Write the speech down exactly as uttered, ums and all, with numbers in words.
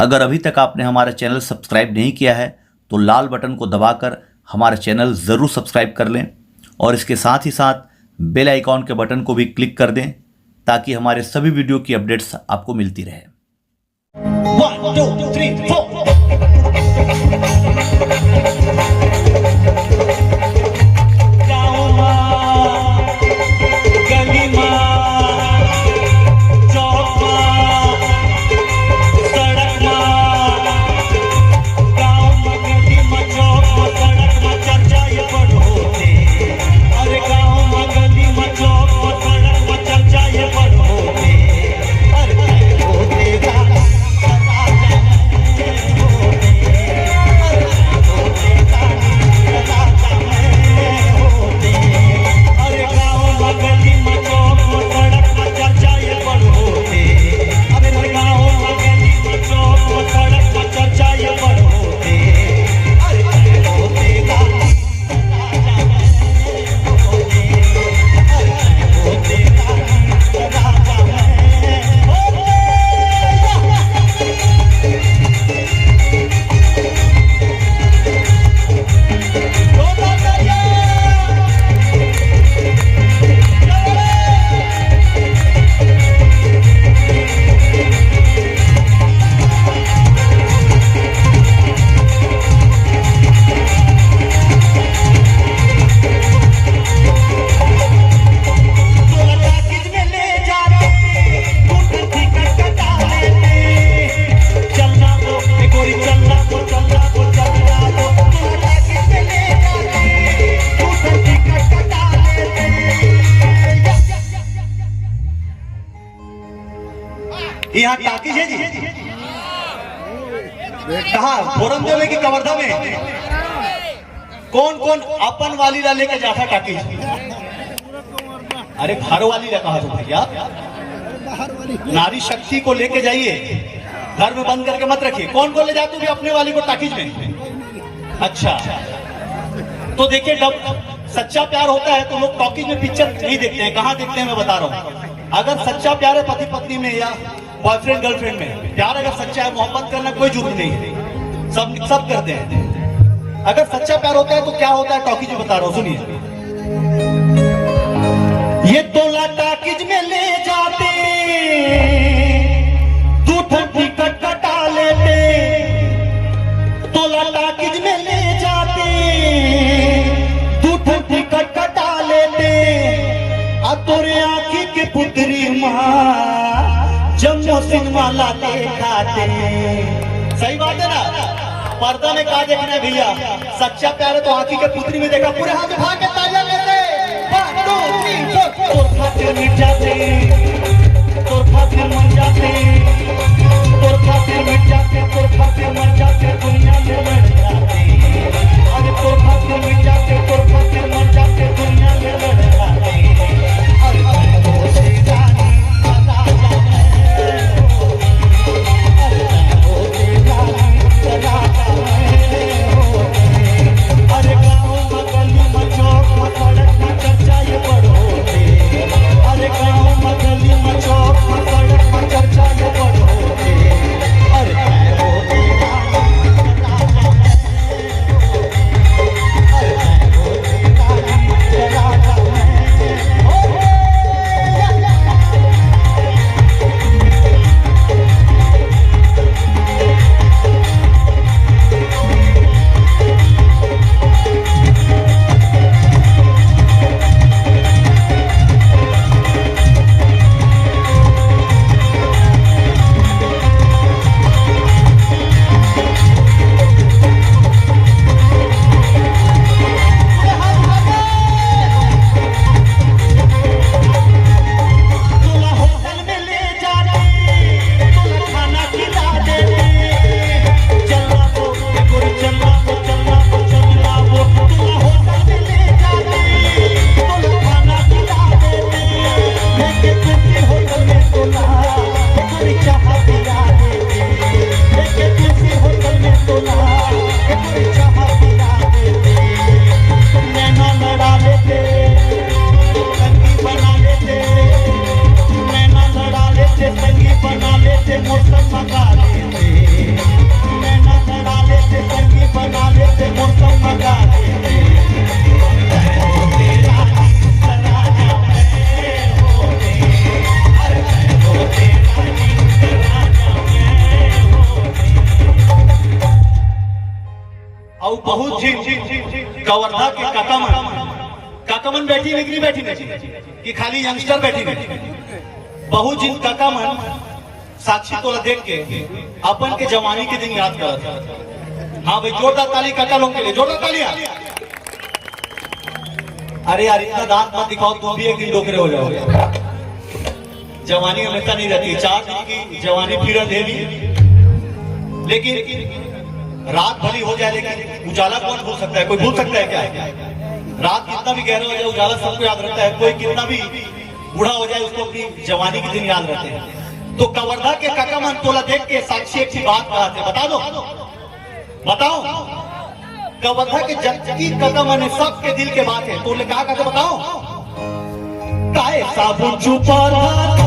अगर अभी तक आपने हमारा चैनल सब्सक्राइब नहीं किया है, तो लाल बटन को दबाकर हमारा चैनल ज़रूर सब्सक्राइब कर लें और इसके साथ ही साथ बेल आइकॉन के बटन को भी क्लिक कर दें, ताकि हमारे सभी वीडियो की अपडेट्स आपको मिलती रहे। One, two, three, four. गाँव मा, गली मा, चौक मा, सड़क मा, गाँव मा, गली मा, चौक मा, सड़क मा चर्चा ये बड़ होथे। अरे गाँव मा, गली मा, चौक मा, सड़क मा चर्चा ये बड़ होथे। अरे होथे गाना यहाँ टाकीज है जी। कहाँ, फोरम दे में कि कवर्धा में? कौन कौन अपन वाली ला लेके जाता टाकीज? अरे, घर वाली ला कहा तो भैया, नारी शक्ति को लेके जाइए, घर में बंद करके मत रखिए। कौन कौन ले जाते हो भी अपने वाली को टाकीज में? अच्छा, तो देखिए, जब सच्चा प्यार होता है तो लोग टॉकीज में पिक्चर नहीं देखते हैं। कहाँ देखते हैं, मैं बता रहा हूँ। अगर सच्चा प्यार है पति पत्नी में या बॉयफ्रेंड गर्लफ्रेंड में, प्यार अगर सच्चा है, मोहब्बत करना कोई जरूरी नहीं है, सब सब करते हैं। अगर सच्चा प्यार होता है तो क्या होता है, टॉकीज में बता रहा हूँ, सुनिए। ये तोला टाकीज में ले जाते, दू ठन टिकट कटा लेते। तोला टाकीज में ले जाते, दू ठन टिकट कटा लेते। आ तोरे आँखी के पुतरी मा जम्मो सिनेमा ला देखाते। सही बात है ना? पर्दा में का देखना है भैया? सच्चा प्यार है तो आँखी के पुतरी में देखा। पूरे हाथ उठा के तालियां देते। One, two, three, four. तोर खातिर मिट जाते, तोर खातिर मर जाते, तोर खातिर मिट जाते, तोर खातिर मर जाते, दुनिया में लड़ जाते। अरे तोर खातिर मिट जाते, तोर खातिर मर जाते, दुनिया में लड़ जाते। अरे तोर से जाने राजा मैं होते, अरे मैं होते रानी राजा मैं होते। अरे गाँव मा गली मा चौक मा सड़क मा चर्चा ये बड़ होथे। अरे गाँव मा गली मा चौक मा सड़क मा चर्चा ये बड़ होथे। बहुत झिन कवर्धा के कका मन, कका मन बैठिन हे कि नहीं बैठिन हे, कि खाली यंगस्टर बैठिन हे? बहुत झिन कका मन साक्षी तोला देख के अपन के जवानी के दिन याद करत हे। हाँ भाई, जोरदार ताली कका लोग के लिए, जोरदार तालियां। अरे यार, इतना दांत मत दिखाओ, तुम भी एक दिन डोकरे हो जाओगे। जवानी हमेशा नहीं रहती, चार दिन की जवानी फिर अंधेरी। लेकिन रात भली हो जाए, लेकिन उजाला कौन भूल सकता है? कोई भूल सकता है क्या? रात कितना भी गहरा हो जाए, उजाला सबको याद रहता है। कोई कितना भी बूढ़ा हो जाए, उसको अपनी जवानी के दिन याद रहते हैं। तो कवर्धा के कका मन तोला देख के साक्षी एक ठी बात कहा थे, बता दो, बताओ। कवर्धा के जतकी कका मन हे, सबके दिल के बात हे। तोले का कहते बताओ? काहे साबुन छुपा था?